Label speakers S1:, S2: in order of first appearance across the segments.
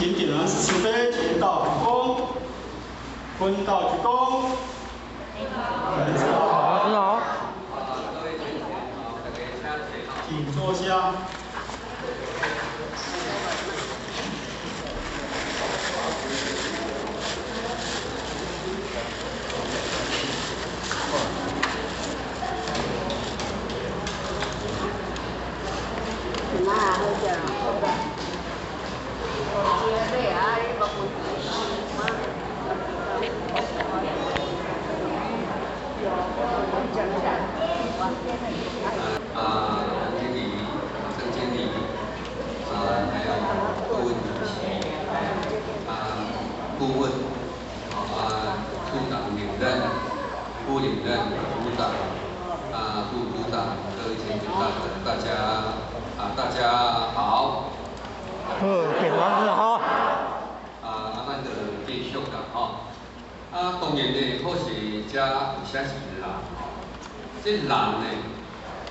S1: 請點燃慈悲，請道鞠躬，坤道鞠躬。
S2: 老師好。
S1: 請坐下。
S3: 啊，王經理、鄭經理，啊，還有顧問主席，啊，顧問，啊，處長領任、副領任、組長，啊，副組長，各位前輩大家，啊，大家好。
S2: 好，田老師好。
S3: 啊，啊，咱就繼續啦，吼。啊，當然呢，好勢遮有寫是人，吼，這人呢，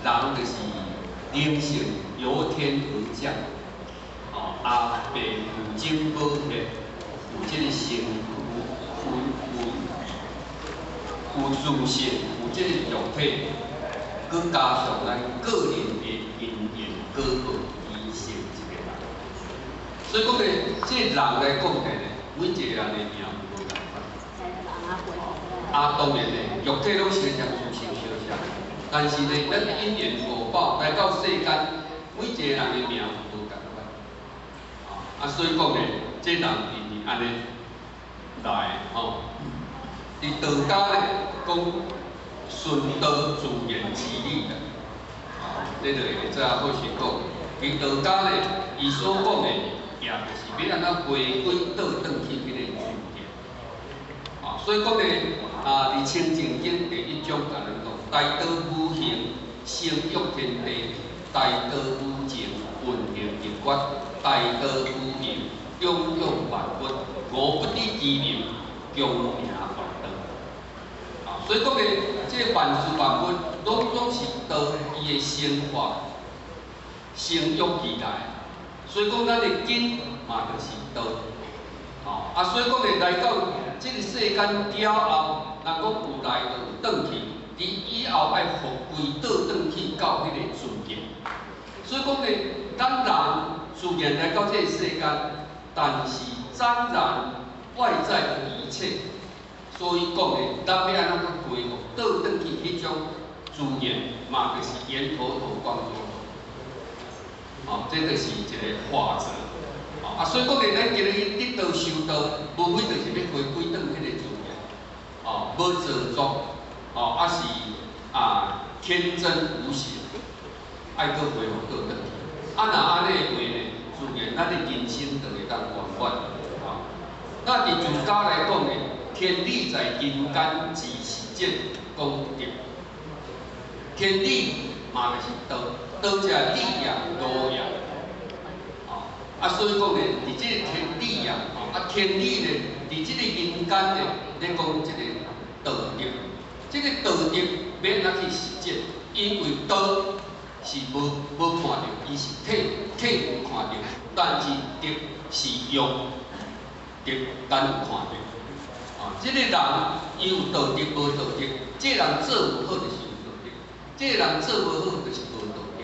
S3: 人就是靈性由天而降，哦，阿爸有種寶血，有這個身軀，有自性，有這個肉體，閣加上咱個人的因緣果報而成一個人。所以講呢，這個人來講起呢，每一個人的命無仝款。啊，當然呢，肉體攏是相相相像，但是呢，咱因緣果報來到世間，每一個人的命無仝款。啊，所以講呢，這人就是按呢來吼。佇道家呢，講順道自然之理啦。啊，這就會早好勢講，佇道家呢，伊所講的，也就是欲按怎回歸倒轉去彼個自然。啊，所以講呢，啊，佇《清淨經》第一章共咱講，大道無形，生育天地；大道無情，運行日月；大道無形，養育萬物。吾不知其名，共名萬道。啊，所以講呢，這萬事萬物，攏總是道伊的生化、生育起來。所以講，咱的根嘛就是道。哦，啊，所以講呢，來到這個世間了後，人講有來就有轉去，佇以後愛復歸倒轉去到彼個自然。所以講呢，咱人自然來到這個世間，但是沾染外在的一切，所以講呢，咱欲按怎閣恢復倒轉去彼種自然，嘛就是源頭頭光頭頭。哦，這就是一個法則。啊，所以講呢，咱今日得道修道，無非就是欲回歸轉彼個自然，哦，無造作，哦，啊是啊天真無邪，愛閣恢復倒轉去。啊，若按呢的話呢，自然咱的人生就會當圓滿。啊，那佇儒家來講呢，天理在人間之實踐功德。天理嘛就是道，道者理也，路也。啊，所以講呢，佇這個天理啊，啊天理呢，佇這個人間呢，咧講這個道德，這個道德欲按怎去實踐？因為道是無看著，伊是體有看著，但是德是用德，咱有看著。啊，這個人伊有道德無道德，這個人做有好就是有道德，這個人做無好就是無道德。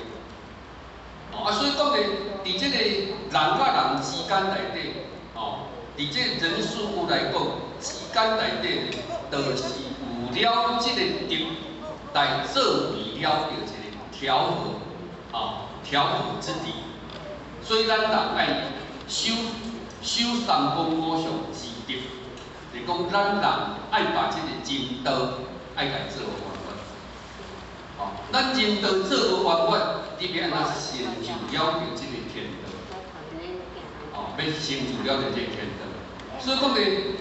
S3: 啊，所以講呢，佇這個人佮人之間內底，哦，佇這個人事物來講，之間內底呢，就是有了這個德來做為了著一個調和，啊，調和之地。所以咱人愛修修三綱五常之德，就是講咱人愛把這個人道愛共做圓滿。哦，咱人道做無圓滿，你欲按怎成就了著這個天道？哦，欲成就了著這個天道。所以講呢，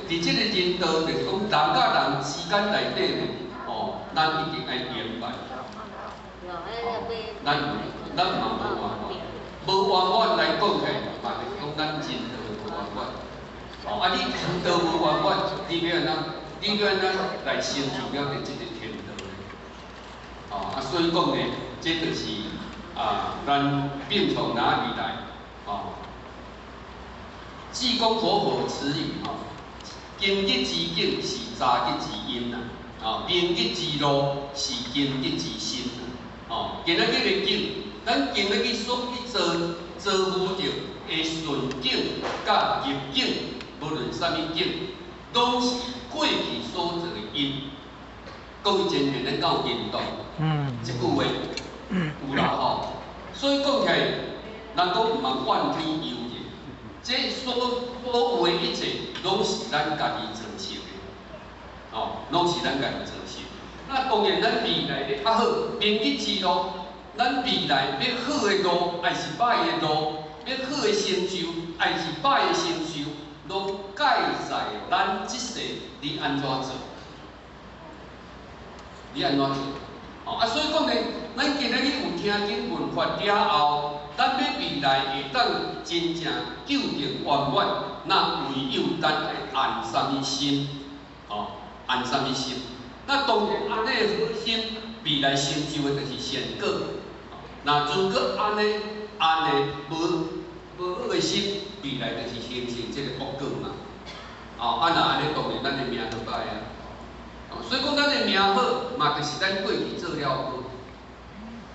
S3: 佇這個人道，就是講人佮人之間內底呢，哦，咱一定愛明白。咱嘛無圓滿，無圓滿來講起來，嘛就是講咱人道無圓滿。哦，啊，你人道無圓滿，你欲按怎？你欲按怎來成就了著這個天道呢？哦，啊，所以講呢，這就是啊，咱病從哪裡來？哦，濟公活佛慈語吼，今日之境是昨日之因啦，哦，明日之路是今日之心啦，哦，今仔日的境，咱今日去所去遭遭遇著的順境佮逆境，無論啥物境，攏是過去所做的因。各位前賢，咱敢有認同？這句話有啦吼。所以講起來，人講毋通怨天尤人，這所所有的一切，攏是咱家己造成的，哦，攏是咱家己造成。那當然，咱未來欲較好，明日之路，咱未來欲好的路，抑是歹的路，欲好的成就，抑是歹的成就，攏蓋在咱這世你按怎做，你按怎做？哦，啊，所以講呢，咱今仔日有聽經聞法了後，咱欲未來會當真正究竟圓滿，那唯有咱愛安啥物心？哦，安啥物心？那當然，按呢好心，未來成就的就是善果。那如果按呢按呢無無好的心，未來就是形成這个惡果嘛。哦，啊，若按呢當然，咱的命就歹啊。哦，所以講，咱的命好，嘛就是咱過去做了好；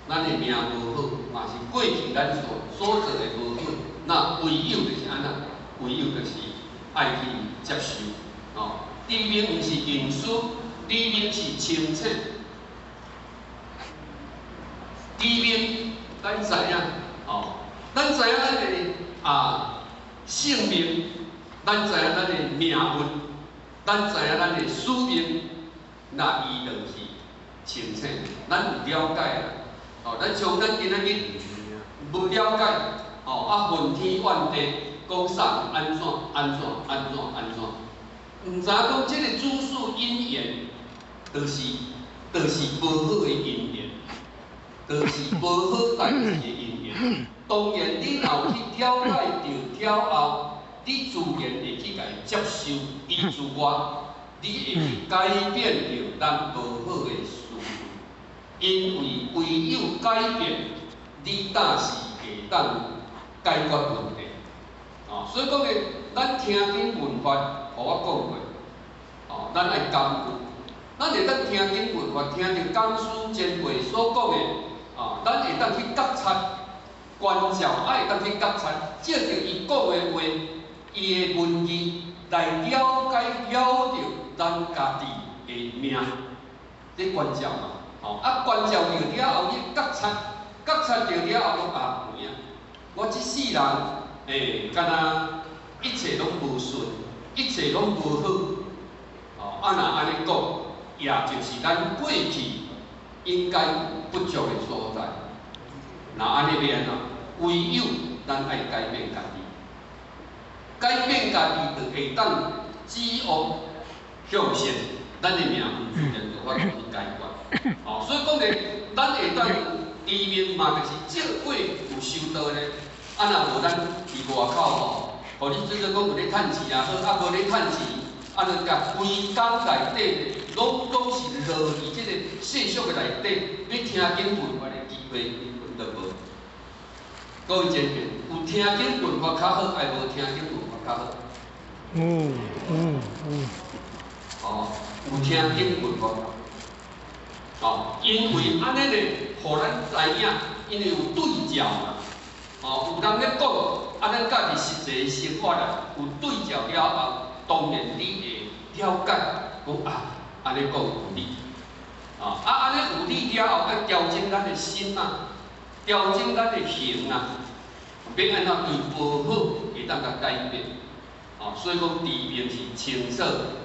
S3: 咱的命無好，嘛是過去咱所所做的無好。那唯有就是按怎？唯有就是愛去接受。哦，知明毋是認輸，知明是清醒。知明，咱知影，哦，咱知影咱的啊性命，咱知影咱的命運，咱知影咱的使命，那伊就是清醒。咱有了解啦，哦，咱像咱今仔日無了解，哦，啊，恨天怨地，講啥按怎按怎按怎按怎，毋知影講這个諸事因緣，就是無好的因緣，就是無好代誌的因緣。當然，你若有去了解著了後，你自然會去共伊接受，伊自願，你會去改變著咱無好的思維。因為唯有改變，你才是會當解決問題。哦，所以講呢，咱聽經聞法，予我講過，哦，咱愛感恩，咱會當聽經聞法，聽著講師前輩所講的，哦，咱會當去覺察、觀照，啊會當去覺察，藉著伊講的話，伊的文字來了解了著咱家己的命，這觀照嘛，吼，啊觀照著了後，你覺察，覺察著了後，講啊有影，我這世人，敢若一切攏無順，一切攏無好，哦，啊若按呢講，也就是咱過去應該有不足的所在。若按呢欲按怎？唯有咱愛改變家己，改變家己就會當止惡向善，咱的命運自然就有法度去解決。哦，所以講咧，咱會當知明嘛，就是借過有修道咧。啊，若無咱佇外口吼，予你做做講有咧趁錢也好，啊無咧趁錢，啊，就共規工內底攏攏是落佇這个世俗的內底，欲聽經聞法的機會根本就無。各位前賢，有聽經聞法較好，抑無聽經聞法較好？
S2: 有。
S3: 哦，有聽經聞法。哦，因為按呢咧，予咱知影，因為有對照嘛。哦，有人咧講，啊，咱家己實際生活啦，有對照了後，當然你會了解，講啊，按呢講有理。哦，啊，按呢有理了後，愛調整咱的心啊，調整咱的行啊，欲按怎對無好會當共改變。哦，所以講知明是清楚，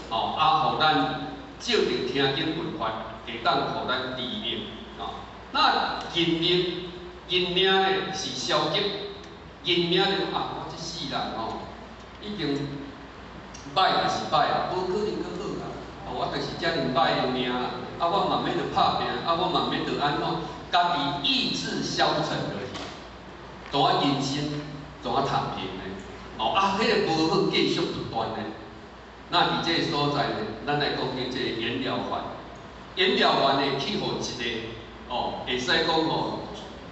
S3: 哦，啊，予咱藉著聽經聞法，會當予咱知明。哦，那認命，認命咧是消極，認命就啊，我這世人吼，已經歹就是歹啊，無可能閣好啦。哦，我就是遮爾歹的命啦，啊，我嘛免著拍拚，啊，我嘛免著按怎，家己意志消沉落去，怎啊人生怎啊躺平呢？哦，啊，彼个無好繼續不斷呢。那佇這个所在呢，咱來講起這个袁了凡，袁了凡呢去予一个哦，會使講吼，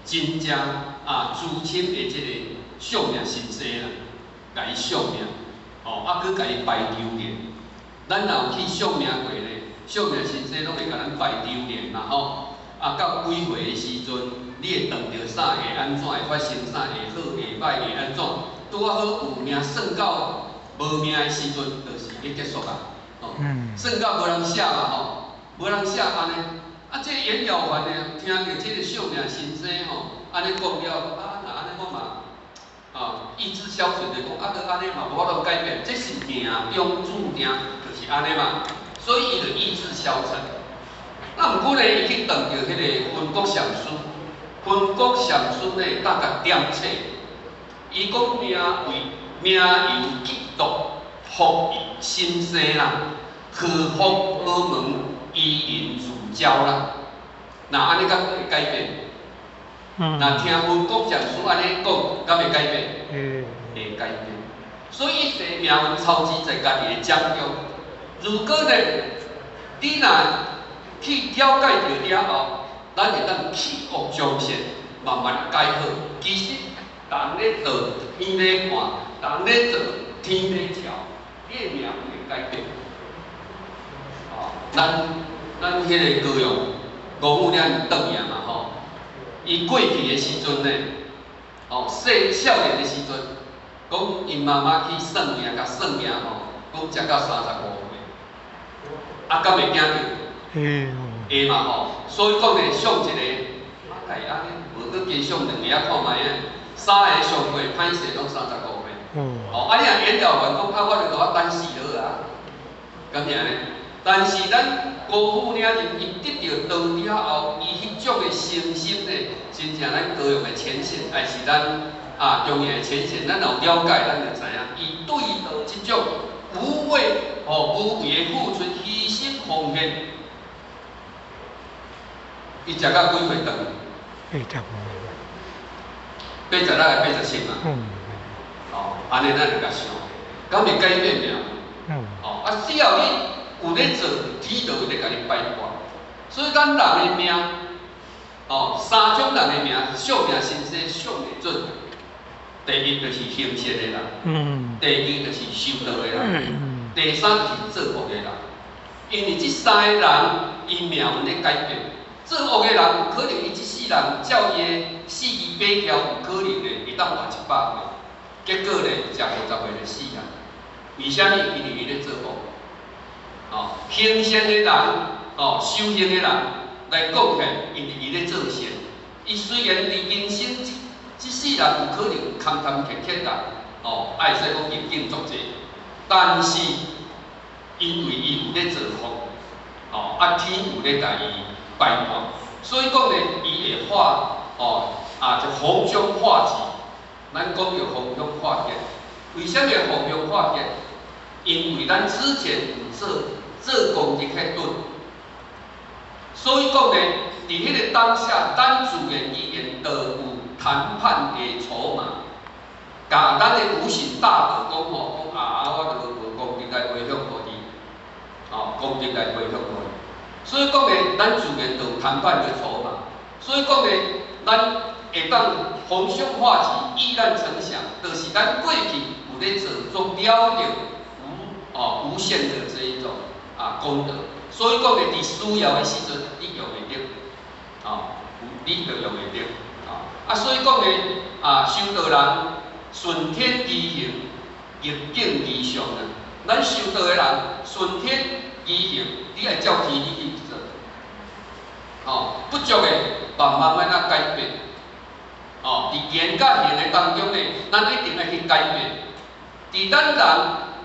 S3: 真正啊資深的這个相命先生啦，共伊相命。哦，啊，閣共伊拜榴蓮。咱若有去相命過咧，相命先生攏會共咱拜榴蓮嘛吼。啊，到幾歲的時陣，你會碰著啥？會按怎？會發生啥？會好會歹？會按怎？拄仔好有命算到無命的時陣，就是咧結束啊。吼，算到無人寫嘛吼，無人寫按呢。啊，這個袁了凡呢，聽著這個相命先生吼，按呢講了，啊，若按呢我嘛，啊，意志消沉就講，啊，閣按呢嘛無法度改變，這是命中注定，就是按呢嘛，所以伊就意志消沉。啊，毋過呢，伊去碰著彼個雲谷禪師，雲谷禪師呢，當共點醒，伊講命為命由極樂福心生啦，何福何門依因自招啦。若按呢敢會改變？若聽雲谷禪師按呢講，敢會改變？會改變。所以伊個命運操持在家己的掌中。如果呢，你若去了解著了後，咱會當棄惡從善，慢慢改好。其實，人咧做，天咧看；人咧做，天咧瞧。你的命運會改變。哦，咱彼個高雄吳母娘轉去嘛吼，伊過去的時陣呢，哦，細少年的時陣，講𪜶媽媽去算命，共算命吼，講食到35歲，啊，敢會驚著？會嘛吼，所以講呢，上一個，啊，會按呢，無閣加上兩个仔看覓仔，三个上過歹勢攏35歲。哦，啊，你若袁了凡講，啊，我就予我等死好啊，敢是按呢？但是咱辜負領人，伊得著道了後，伊彼種的誠心呢，真正咱高雄的前線，還是咱啊中央的前線，咱若有了解，咱就知影，伊對道這種無畏哦無畏的付出、犧牲奉獻，伊食到幾歲轉？
S2: 85。
S3: 86還87嘛？哦，按呢咱就共想，敢會改變命？哦，啊，只要你有咧做，天就會咧共你擺布。所以咱人的命，哦，三種人的命，相命先生相會準。第一就是行善的人，第二就是修道的人，第三就是做惡的人。因為這三个人，𪜶命運咧改變。做惡的人，有可能伊這世人照伊的四字八條，有可能咧會當活100歲，結果咧食50歲就死啊。為啥物？因為伊咧做惡。哦，行善的人，哦，修行的人來講起，因為伊咧做善。伊雖然佇人生這世人有可能坎坎坷坷啦，哦，會使講逆境足濟，但是因為伊有咧造福，哦，啊天有咧共伊擺布，所以講咧，伊會化，哦，啊就逢凶化吉。咱講著逢凶化吉，為啥物會逢凶化吉？因為咱之前有做功德彼頓，所以講咧，佇彼個當下，咱自然而然就有談判的籌碼，共咱的無形大德講吼，講啊，我就無功德來回向予你，哦，功德來回向予你。所以講咧，咱自然就有談判的籌碼。所以講咧，咱會當逢凶化吉，遇難成祥，就是咱過去有咧做做了著無哦無限的這一種啊功德。所以講咧，佇需要的時陣，你用會著，哦，你就用會著，啊，啊，所以講咧，啊，修道人順天而行，逆境而上啊。咱修道的人順天而行，你愛照天理去做，哦，不足的慢慢按怎改變，哦，佇言佮行的當中呢，咱一定愛去改變。佇咱人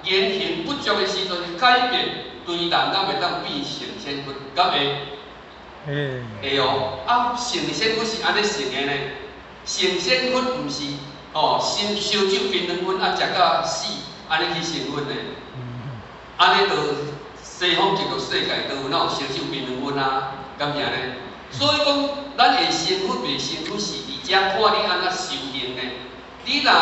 S3: 言行不足的時陣改變，對人敢會當變成仙佛？敢會？會哦。啊，成仙佛是按呢成的呢？成仙佛毋是哦，先燒酒檳榔粉啊，食到死，按呢去成佛呢？按呢就西方極樂世界都有哪有燒酒檳榔粉啊？敢是按呢？所以講，咱會成佛袂成佛是佇遮看你按怎修行呢？你若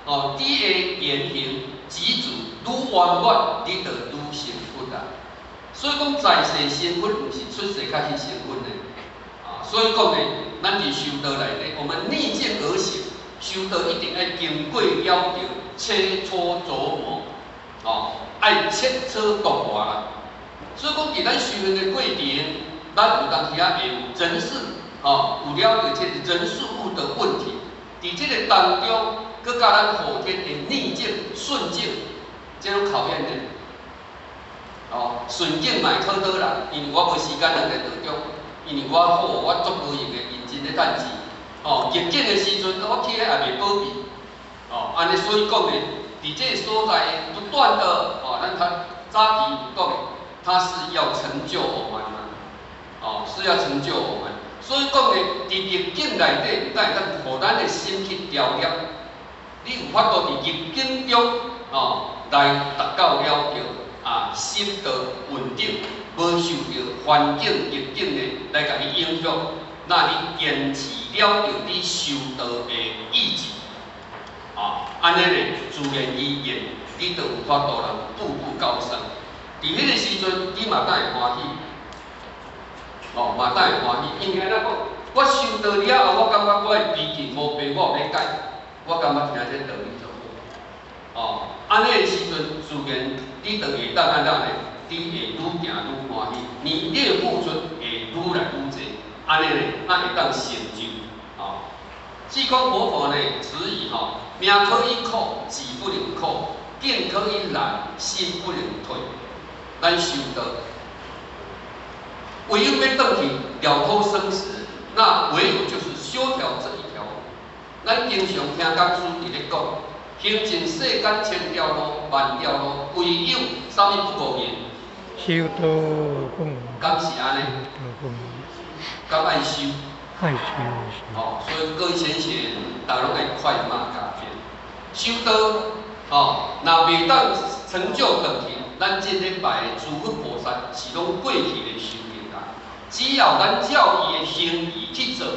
S3: 哦，你的言行舉止愈圓滿，你就愈成佛啊。所以講，在世成佛毋是出世才去成佛呢。啊，所以講呢，咱佇修道內底，我們逆境而行，修道一定愛經過了著切磋琢磨。哦，愛切磋琢磨啦。所以講，佇咱修行的過程，咱有當時仔會有人事，哦，有了解這個人事物的問題。佇這個當中，閣佮咱後天的逆境、順境，這種考驗呢。哦，順境嘛會考倒啦，因為我無時間來道中，因為我好，我足無閒的認真咧趁錢。哦，逆境的時陣，我去咧也袂保庇。哦，按呢所以講呢，佇這個所在不斷的，哦，咱較早期有講的，它是要成就我們嘛，哦，是要成就我們。所以講呢，佇逆境內底，會當予咱的心去調攝。你有法度佇逆境中，哦，來達到了著啊，心得穩定，無受著環境逆境的來共伊影響。那你堅持了著你修道的意志，啊，按呢呢，自然而然，你就有法度人步步高升。佇彼個時陣，你嘛當會歡喜，哦，嘛當會歡喜。因為按怎講，我修道了後，我感覺我的脾氣毛病我有咧改，我感覺聽這道理就好。哦，按呢的時陣，自然你就會當按怎呢？你會愈行愈歡喜，你你的付出會愈來愈濟，按呢呢，咱會當成就。哦，濟公活佛呢，指引吼，命可以苦，志不能苦；境可以難，心不能退。咱修道，唯有欲轉去了脫生死，那唯有就是修條這一條路。咱經常聽講師佇咧講，行盡世間千條路、萬條路，唯有啥物不五言？
S2: 修道不
S3: 敢是按呢？敢愛修？
S2: 愛修。
S3: 哦，所以各位先賢，逐家攏愛快馬加鞭。修道，哦，若袂當成就轉去，咱這禮拜的諸佛菩薩是攏過去的修行啊。只要咱照伊的行儀去做，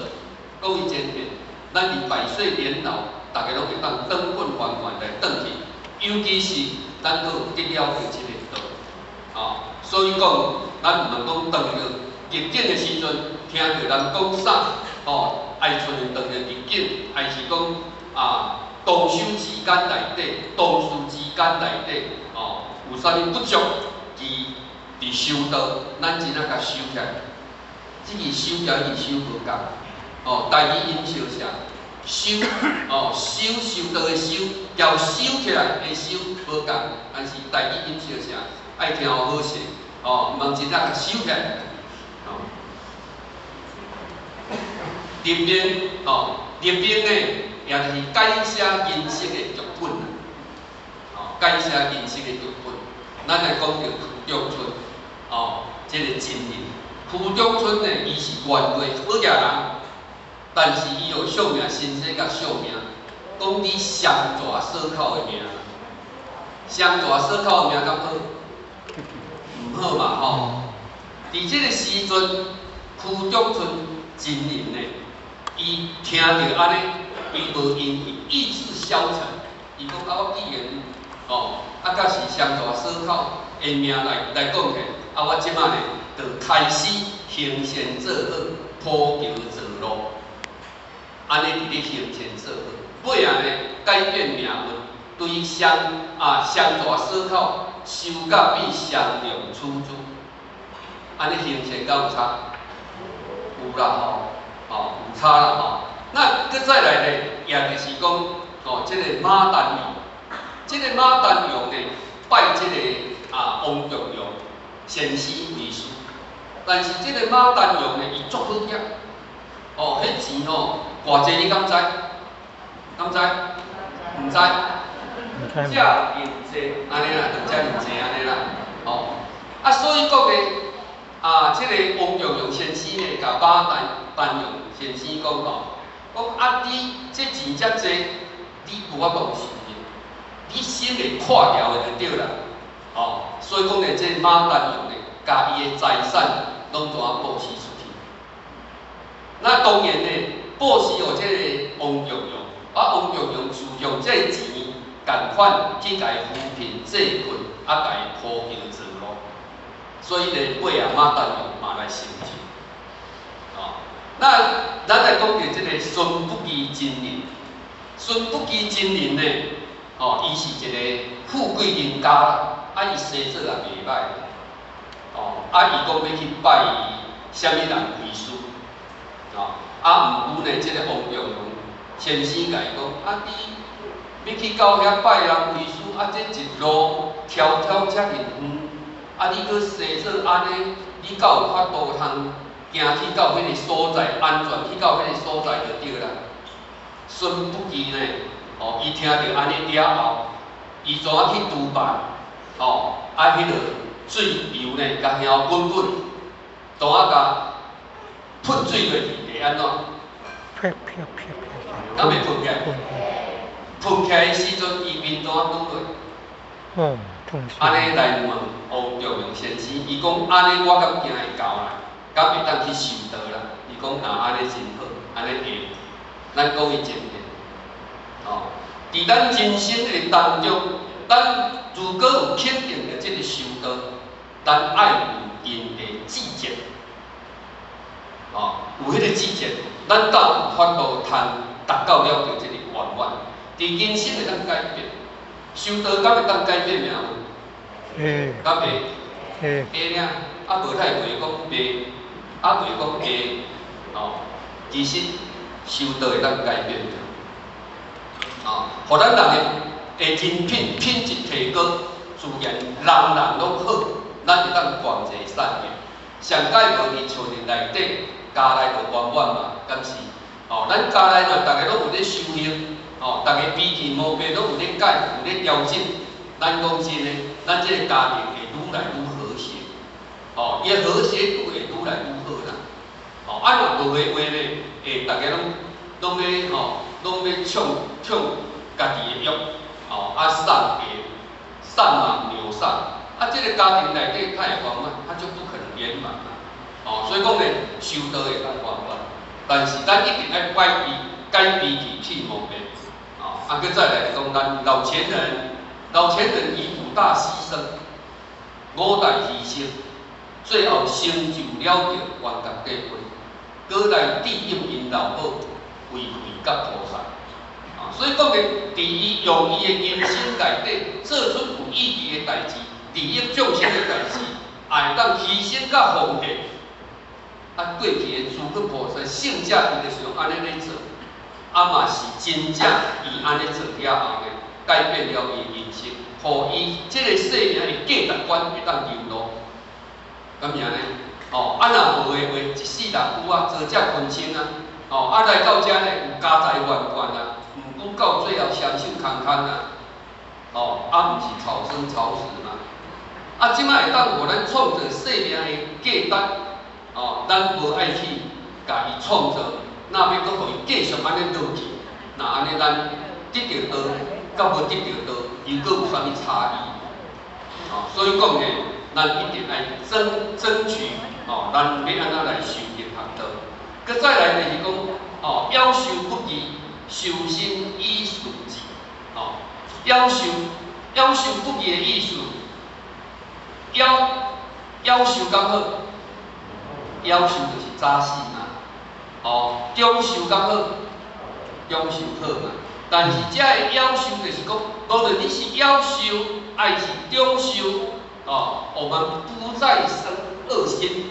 S3: 各位前賢，咱佇百歲年老，逐家攏會當轉滾還還來轉去。尤其是咱閣有得了著這個道，哦，所以講，咱毋通講當著逆境的時陣，聽著人講啥，哦，愛出去當著逆境，還是講啊，同修之間內底，同事之間內底，哦，有啥物不足，伊佇修道，咱真正共收起來。這個收起來與收無仝，哦，台語音相像，收，哦，收修道的修，交收起來的收無仝，但是台語音相像，愛聽好勢，哦，毋通真正共收起來，哦。立命，哦，立命呢，也就是改寫人生的劇本啦，哦，改寫人生的劇本。咱來講著徐長春，哦，這個真人。徐長春呢，伊是原來好額人，但是伊有惜命先生共惜命，講你雙蛇鎖口的命，雙蛇鎖口的命敢好？毋好嘛吼。佇這個時陣，徐長春真人呢，伊聽著按呢，伊無因為意志消沉，伊講啊，我既然哦，啊，閣是雙蛇鎖口的命來講起，啊，我這擺呢，就開始行善做好，鋪橋造路，按呢佇咧行善做好，尾仔呢改變命運，對雙啊雙蛇鎖口修甲變雙龍處珠，按呢行善敢有差？有啦吼，哦有差啦吼。那閣再來呢，也就是講，哦，這個馬單王，這個馬單王呢，拜這個啊王重陽先生為師。但是這個馬單王呢，伊足好額，哦，彼錢吼偌濟你敢知？敢知？毋知？遮爾濟，按呢啦，就遮爾濟按呢啦，哦，啊，所以講呢，啊，這個王重陽先生呢，共馬單王先生講吼，講啊，你這錢遮濟，你無法度受用，你心會闊掉的就對啦，哦，所以講呢，這個馬單王呢，共伊的財產攏怎布施出去。那當然呢，布施予這個王重陽，啊，王重陽就用這個錢，仝款去共伊扶貧濟困，啊，共伊鋪橋造路。所以呢，尾仔馬單王嘛來成就。哦，那咱來講著這個孫不疑真人，孫不疑真人呢，哦，哦，伊是一个富貴人家啦，啊，伊生做也袂歹，哦，啊，伊講欲去拜啥物人為師，哦，啊，毋過呢，這个王仲良先生共伊講，啊，你欲去到遐拜人為師，啊，這一路迢迢遮爾遠，啊，你閣生做按呢，你敢有法度通行去到彼个所在，安全去到彼个所在就對啦。孫不疑呢，哦，伊聽著按呢了後，伊怎仔去拄辦？哦，啊，彼个水油呢，共香滾滾，怎仔共噴水落去會按怎？
S2: 啪啪啪啪。
S3: 敢會噴起來？噴起來的時陣，伊面怎仔拄落？
S2: 哦，痛死！
S3: 按呢來問王仲良先生，伊講按呢我敢行會到啦，敢會當去修道啦？伊講若按呢真好，按呢會，咱講伊前面，哦，佇咱人生的當中，咱如果有肯定著這个修道，咱愛有𪜶的志節，哦，有彼个志節，咱才有法度通達到了著這个圓滿。佇人生會當改變，修道敢會當改變命運？
S2: 會。
S3: 敢會？
S2: 會。
S3: 會爾，啊無太袂講袂，啊袂講會，哦，其實修道會當改變，哦，予咱人的人品品質提高，自然人人攏好，咱會當廣結善緣。上蓋無佇像佇內底家內就圓滿嘛，敢是？哦，咱家內若逐家攏有咧修行，哦，逐家脾氣毛病攏有咧改，有咧調整，咱講真的，咱這个家庭會愈來愈和諧，哦，伊的和諧度會愈來愈好啦。哦，啊若無的話呢，會逐家攏欲吼，攏欲搶搶家己的欲，哦，啊送會送嘛毋送，啊這个家庭內底太圓滿，它就不可能圓滿啦。哦，所以講呢，修道會當圓滿，但是咱一定愛改脾改脾氣去毛病。哦，啊，閣再來就講咱老前人，老前人以五大犧牲，五大犧牲，最後成就了著圓覺果位，閣來致應𪜶老母為慧覺菩薩。啊，所以講呢，佇伊用伊的人生內底做出有意義的代誌，利益眾生的代誌，也會當犧牲佮奉獻。啊，過去的諸佛菩薩聖者，伊就是用按呢咧做，啊嘛是真正伊按呢做了後呢，改變了伊的人生，予伊這个生命的價值觀會當流露。敢毋是按呢？哦，啊若無的話，一世人有啊，做遮坤清啊，哦，啊來到遮呢有家財萬貫啊，毋過到最後雙手空空啊，哦，啊毋是草生草死嗎？啊，這擺會當予咱創造生命的價值，哦，咱無愛去共伊創造，若欲閣予伊繼續按呢落去，若按呢咱得著道，佮無得著道，又閣有啥物差異？哦，所以講呢，咱一定愛爭取，哦，咱欲按怎來修行學道？閣再來就是講，哦，夭壽不疑，修身以事志，哦，夭壽夭壽不疑的意思，夭夭壽敢好？夭壽就是早死嘛，哦，長壽敢好？長壽好嘛。但是這个夭壽就是講，無論你是夭壽還是長壽，哦，我們不再生惡心，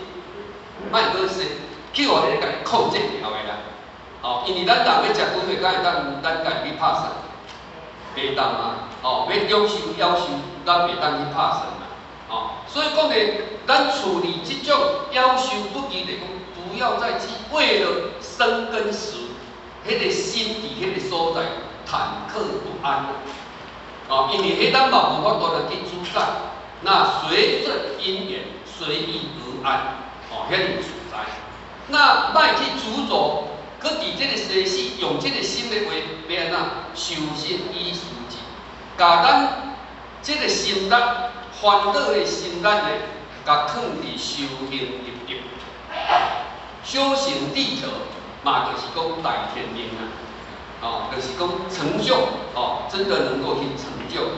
S3: 莫閣生，去予彼个共伊控制牢的啦。哦，因為咱人欲食幾歲，敢會當咱家己去拍算？袂當嘛。哦，欲長壽夭壽，咱袂當去拍算嘛。哦，所以講呢，咱處理這種夭壽不疑的講，不要再去為了生跟死，彼个心佇彼個所在忐忑不安。哦，因為彼咱嘛無法度來去主宰，那隨順因緣，隨遇而安，哦，遐爾自在。那莫去執著，閣佇這个生死用這个心的話，欲按怎修身以事志，共咱這个心力、煩惱的心力呢，共囥佇修行立德，修行立德嘛，就是講大天命啊，哦，就是講成就，哦，真的能夠去成就。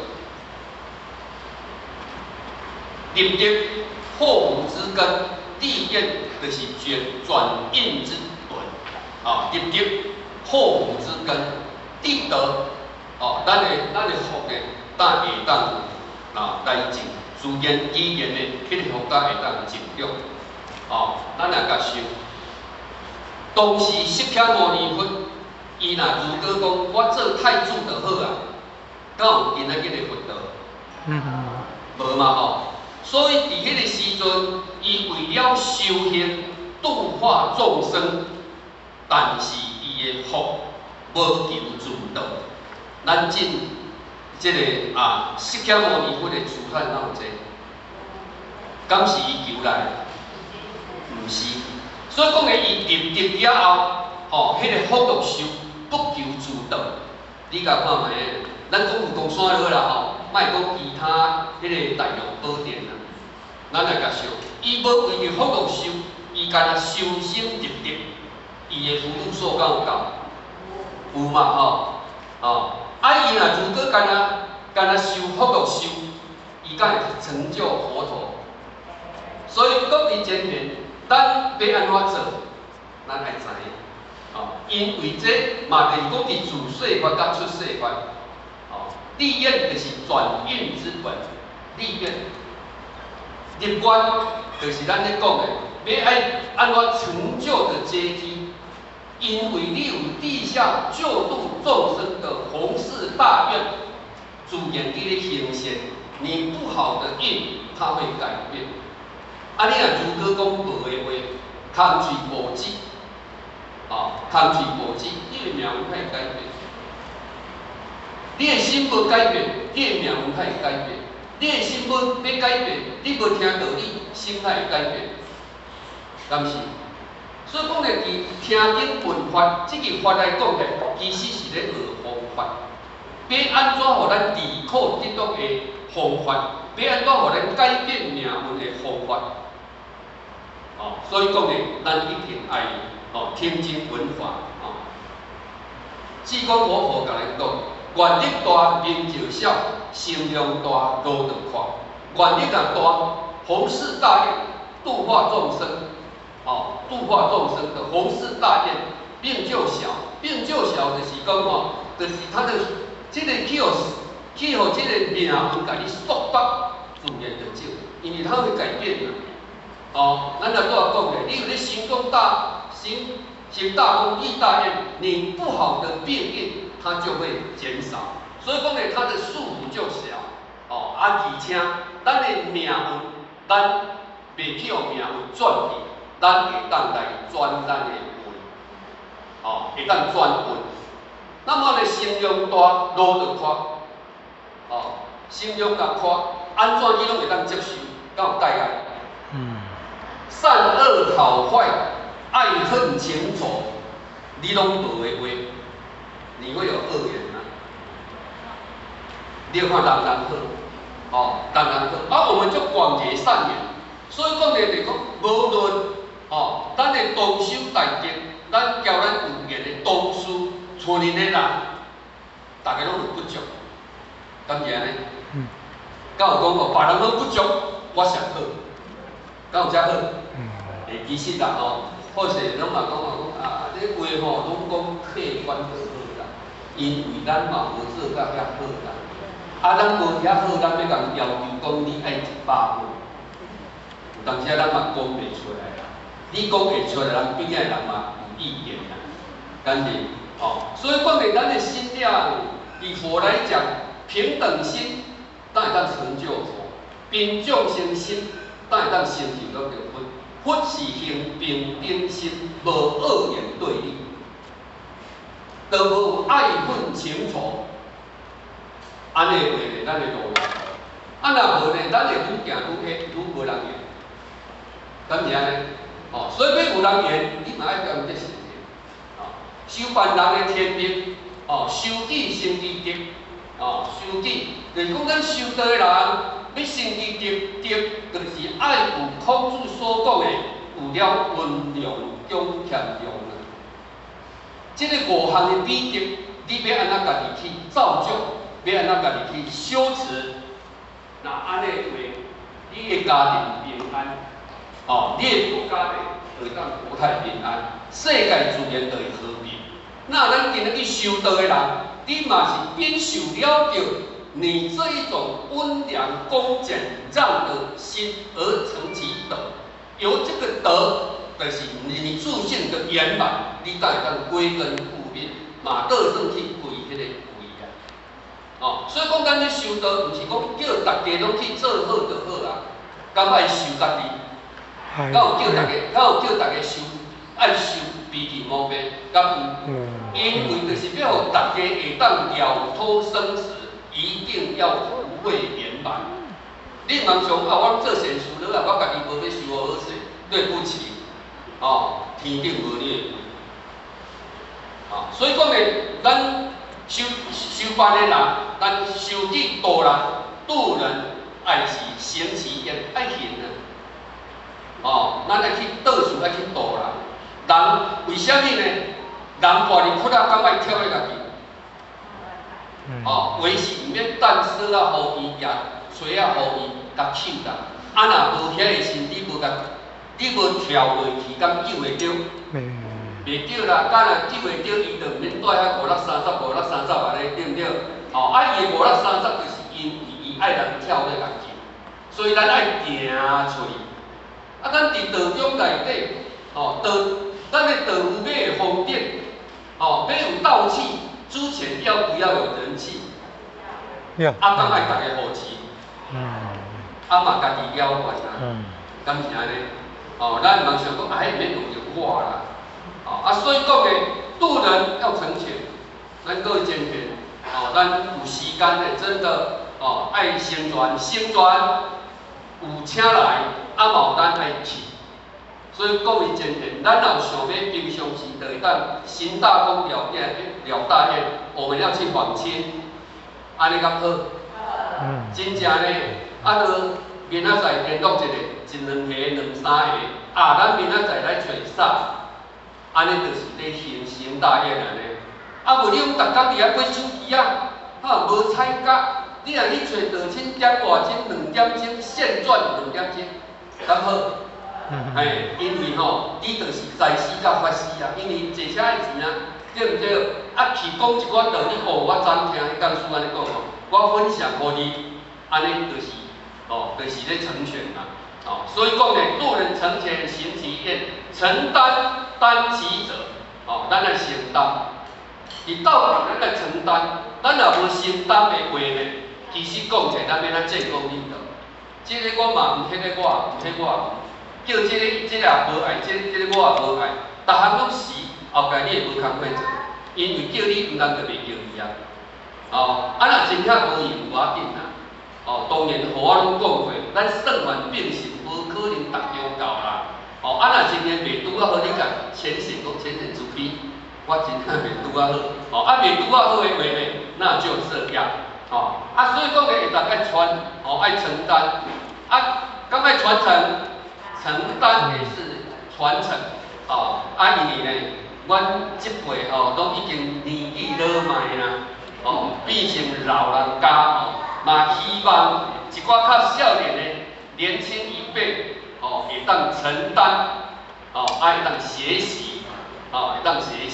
S3: 立德禍福之根，地願就是轉轉運之本，啊，立德禍福之根，地德哦，咱的福呢，才會當啊來進，自然而然的，彼個福才會當增長。哦，咱來共想，當時釋迦牟尼佛，伊若如果講我做太子就好啊，敢有今仔日的佛道？無嘛吼。所以佇彼個時陣，伊為了修行度化眾生，但是伊的福無求自道。咱進這个啊，釋迦牟尼佛的財產哪有濟？敢是伊求來的？毋是。所以講的伊入定了後，吼，彼个福祿壽不求自道。你共看覓？咱講佛光山好啦吼，莫講其他彼个大雄寶殿啦。咱來共想，伊無為著福祿壽，伊干焦修心入定，伊的福祿壽敢有夠？有嘛吼？吼，啊伊若如果干焦修福祿壽，伊敢會成就佛陀？所以各位前賢，咱欲按怎做，咱愛知影。哦，因為這嘛就是講佇自世法佮出世法，哦，立願就是轉運之本，立願，立願就是咱咧講的，欲愛按怎成就的階梯，因為你有地下救度眾生的弘誓大願，自然你咧行善，你不好的運，它會改變。啊，你若如果講無的話，空喙無舌，哦，空喙無舌，你的命運會改變。你的心無改變，你的命運會改變。你的心無欲改變，你無聽道理，心會改變，敢是？所以講咧，佇聽經聞法，這个法來講咧，其實是咧學方法。欲按怎予咱治苦得樂的方法？欲按怎予咱改變命運的方法？哦，所以講咧，咱一定愛哦聽經聞法哦。智光活佛共咱講，願力大，面就小；心量大，路就闊。願力若大，弘誓大願，度化眾生，哦，度化眾生的弘誓大願，命就小，命就小就是講吼，就是他的這个去予這个命運共你束縛，自然就少，因為它會改變嘛。哦，咱若拄仔講的，你有咧行功大行行大功立大願，你不好的變運，它就會減少。所以講咧，它的束縛就小。哦，啊，而且咱的命運，咱袂去予命運轉去，咱會當來轉咱的運。哦，會當轉運。那麼咧，心量大，路就闊。哦，心量若闊，按怎你攏會當接受，敢有解啊？
S2: 嗯。
S3: 善惡好壞、愛恨情仇，你攏無的話，你會有惡緣嗎？你看人人好，哦，人人好，啊，我們就廣結善緣。所以講咧，就講無論哦，咱的同修大德，咱交咱有緣的同事、厝裡的人，逐家攏有不足，敢是按呢？
S2: 嗯。
S3: 敢有講哦，別人攏不足，我上好，敢有遮好？
S2: 嗯。
S3: 欸，其實啦吼，好勢攏嘛講哦，講啊，這話吼攏講客觀就好啦，因為咱嘛無做甲遐好啦。啊，咱無遐好，咱欲共要求講你愛100分，有當時咱嘛講袂出來啦。你講會出來，人邊仔的人嘛有意見啦，敢是？哦，所以講咧，咱的心量，以佛來講，平等心，才會當成就佛；平眾生心，才會當成就到佛。佛是行平等心，無二元對立，都無愛恨情仇。按呢話咧，咱會路來。啊，若無咧，咱會愈行愈黑，愈無人緣。敢是按呢？哦，所以欲有人緣，你嘛愛共接受者。哦，修凡人的天命，哦，修己成其德，哦，修己，就是講咱修道的人，欲成其德，德就是愛有孔子所講的，有了溫良恭儉讓啊。這个五項的美德，你欲按怎家己去造就？欲按怎家己去修持？若按呢話，你的家庭平安，哦，你的國家呢會當國泰民安，世界自然就會和平。那咱今日去修道的人，你嘛是秉受了著你這一種溫良恭儉讓的心而成其德，由這個德，就是你自性的圓滿，你才會當歸根復滅，嘛倒轉去歸彼個位啊。哦，所以講咱咧修道，毋是講叫逐家攏去做好就好啊，敢愛修家己？敢有叫逐家，敢有叫逐家修愛修悲智方便？敢有？因為就是欲予逐家會當了脫生死，一定要福慧圓滿。你毋通想啊，我做善事了啊，我家己無欲修好勢，對不起，哦，天頂無你的位。啊，所以講呢，咱修修班的人，咱修去度人，度人愛是行其業，愛行啊。哦，咱愛去倒數，愛去度人。人為啥物呢？人跋佇窟仔，敢愛跳咧家己？哦，話是毋免等索仔予伊，舉錘仔予伊，共抾啦。啊，若無遐个心，你無跳落去，敢救會著？袂著啦，敢若救會著，伊就毋免蹛遐五六三十、五六三十按呢，對毋對？哦，啊，伊的五六三十就是因為伊愛人跳咧共救，所以咱愛行出去。啊，咱佇道中內底，哦，道，咱的道夫欲會風頂，哦，欲有道氣之前要不要有人氣？
S2: 要。
S3: 啊，敢愛逐家扶持？啊嘛，家己了斷啊，敢是按呢？哦，咱毋通想講啊，彼毋免輪著我啦。哦，啊，所以講呢，度人要成全，咱各位前賢，哦，咱有時間的，真的，哦，愛成全，成全有請來，啊嘛有咱愛去。所以各位前賢，咱若有想欲平常時就會當行大功了宴了大願，我們要去訪親，按呢敢好？真正呢，啊，著明仔載聯絡一下，一兩個、兩三個，啊，咱明仔載來揣啥？按呢就是咧行行大願按呢。啊，無你講逐工佇遐玩手機啊，哈，無睬佮。你若去揣道親點外鐘、2點鐘，現賺2點鐘，敢好？嘿，因為吼，你就是財師佮法師啊，因為坐車的錢啊，對毋對？啊，去講一寡道理，哦，我昨聽彼講師按呢講吼，我分享予你，按呢就是，哦，就是咧成全啦，哦，所以講呢，度人成全，行其願，承擔擔其責，哦，咱愛承擔，佇道場咱愛承擔，咱若無承擔的話呢，其實講者咱欲按怎建功立德？這个我嘛毋，彼个我，彼個我，叫這个這個也無愛，這這个我也無愛，逐項攏是，後壁你會無工課做，因為叫你毋通就袂叫伊啊。哦，啊若真正無閒無要緊啦。哦，當然，予我攏講過，咱算完並行，無可能逐張到啦。哦，啊若真正袂拄仔好，你共淺顯講淺顯出去，我真正袂拄仔好。哦，啊袂拄仔好的話呢，那就這樣。哦，啊所以講呢，會當愛傳，哦愛承擔，啊，敢愛傳承，承擔也是傳承。哦，啊因為呢，阮這輩吼攏已經年紀老邁啦，哦，變成老人家吼，嘛希望一寡較少年的年輕一輩，哦，會當承擔，哦，啊會當學習，哦，會當學習。